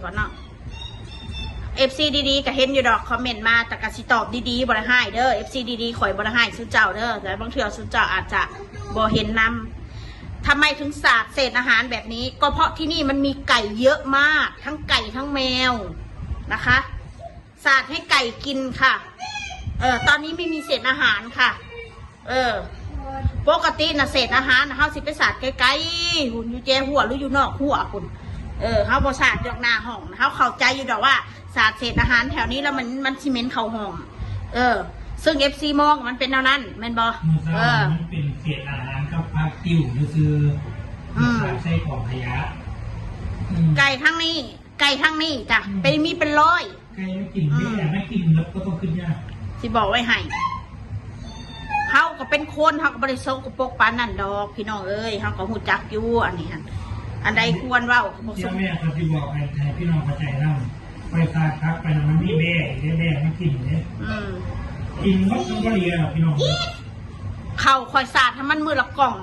ກ່ອນເນາະ. ເອັຟຊີ ດີໆ ກໍເຫັນຢູ່ດອກ ຄອມເມັນມາ ແຕ່ກໍຊິຕອບດີໆ ບໍ່ໄດ້ຮ້າຍເດີ. ເອັຟຊີ ດີໆ ຂ້ອຍບໍ່ໄດ້ຮ້າຍສູ່ເຈົ້າເດີ ແຕ່ບາງເທື່ອສູ່ເຈົ້າອາດຈະບໍ່ເຫັນນຳ. ທຳໄມເຖິງສາດເສດອາຫານແບບນີ້? ກໍເພາະທີ່ນີ້ມັນມີໄກ່ເຍອະມາກ ທັງໄກ່ທັງແມວນະຄະ. ສາດໃຫ້ໄກ່ກິນຄ່ະ. ເອີ ຕອນນີ້ໄມ່ມີເສດອາຫານຄ່ະ. ເອີ ປົກກະຕິນະ ເສດອາຫານນະ ເຮົາຊິໄປສາດໄກໆ ພຸ້ນ ຢູ່ແຈຫົວ ຫຼື ຢູ່ນອກຫົວພຸ້ນ. ເອີ ເຮົາບໍ່ສາດຢູ່ໜ້າຫ້ອງ. ເຮົາເຂົ້າໃຈຢູ່ດອກວ່າສາດເສດອາຫານແຖວນີ້ແລ້ວມັນ ມັນຊິເໝັນເຂົ້າຫ້ອງ. ເອີ ເຊິ່ງ ເອັຟຊີ ມອງມັນເປັນແນວນັ້ນແມ່ນບໍ່? ມື້ເຊົ້າ ເອີ ມັນເປັນເສດອາຫານກັບຜັກຕິ້ວຊື່ໆ ອືມ ມາສາດໃສ່ກອງຂະຫຍະ. ອືມ ໄກ່ທາງນີ້ ໄກ່ທາງນີ້ຈ້ະ ອືມ ໄປມີເປັນຮ້ອຍ. ໄກ່ມັນກິນ ອືມ ແບ້ມັນກິນໝົດ ບໍ່ຕ້ອງຄິດຍາກ. ຊິບອກໄວ້ໃຫ້ ເຮົາກໍເປັນຄົນ ເຮົາກໍບໍ່ໄດ້ສົກກະປົກປານນັ້ນດອກ ພີ່ນ້ອງເອີຍ. ເຮົາກໍຮູ້ຈັກຢູ່ ອັນນີ້ຫັ້ນ ອັນໃດຄວນເວົ້າກໍບໍ່ສົກ. ແມ່ກໍຊິບອກໃຫ້ ໃຫ້ພີ່ນ້ອງເຂົ້າໃຈນຳ. ຂ້ອຍສາດຜັກໄປນະ ມັນມີແບ້ເດ້ ແບ້ມັນກິນເດ້. ອືມ ກິນໝົດ ມັນບໍ່ເຫຼືອ ພີ່ນ້ອງ. ເຂົ້າຂ້ອຍສາດໃຫ້ມັນມື້ລະກ່ອງ.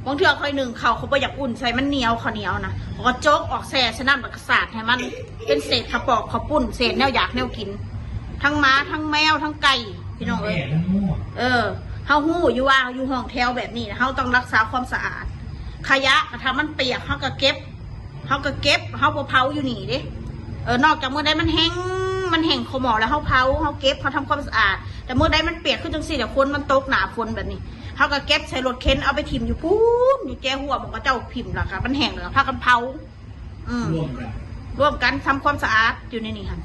ບາງເທື່ອຂ້ອຍໜຶ້ງເຂົ້າ ຂ້ອຍບໍ່ຢາກອຸ່ນໃສ່ ມັນໜຽວ ເຂົ້າໜຽວນະ ຂ້ອຍກໍຈົກອອກແຊ່ໃສ່ນ້ຳ ແລ້ວກໍສາດໃຫ້ມັນເປັນເສດເຂົ້າປອກເຂົ້າປຸ້ນ ເສດແນວຢາກແນວກິນ ທັງໝາ ທັງແມວ ທັງໄກ່ ພີ່ນ້ອງເອີຍ. ເອີ ເຮົາຮູ້ຢູ່ວ່າຢູ່ຫ້ອງແຖວແບບນີ້ນະ ເຮົາຕ້ອງລັກສາຄວາມສະອາດ. ຂະຫຍະກໍຖ້າມັນປຽກ ເຮົາກໍເກັບ ເຮົາກໍເກັບ ເຮົາບໍ່ເຜົາຢູ່ນີ້ເດ້. ເອີ ນອກຈາກມື້ໃດມັນແຫ້ງ ມັນແຫ້ງເຂົ້າໝໍ້ແລ້ວ ເຮົາເຜົາ ເຮົາເກັບ ເຮົາທຳຄວາມສະອາດ. ແຕ່ມື້ໃດມັນປຽກຄືຈັ່ງຊີ້ແຫຼະ ຝົນມັນຕົກ ໜ້າຝົນແບບນີ້ ເຮົາກໍເກັບໃສ່ລົດເຂັນ ເອົາໄປຖິ້ມຢູ່ພຸ້ນ ຢູ່ແຈຫົວ ໝ່ອງເຂົາເຈົ້າຖິ້ມ ແລ້ວກໍມັນແຫ້ງ ແລ້ວກໍພາກັນເຜົາ. ອືມ ລວມກັນ ລວມກັນທຳຄວາມສະອາດຢູ່ໃນນີ້ຫັ້ນ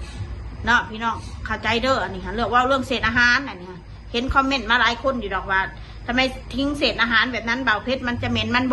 ເນາະ ພີ່ນ້ອງ ເຂົ້າໃຈເດີ. ອັນນີ້ຫັ້ນ ເລື່ອງ ເວົ້າເລື່ອງເສດອາຫານ ອັນນີ້ຫັ້ນ ເຫັນຄອມເມັນມາຫຼາຍຄົນຢູ່ດອກວ່າ ທຳໄມຖິ້ມເສດອາຫານແບບນັ້ນ ບ່າວເພັດ ມັນຈະເໝັນ ມັນບໍ່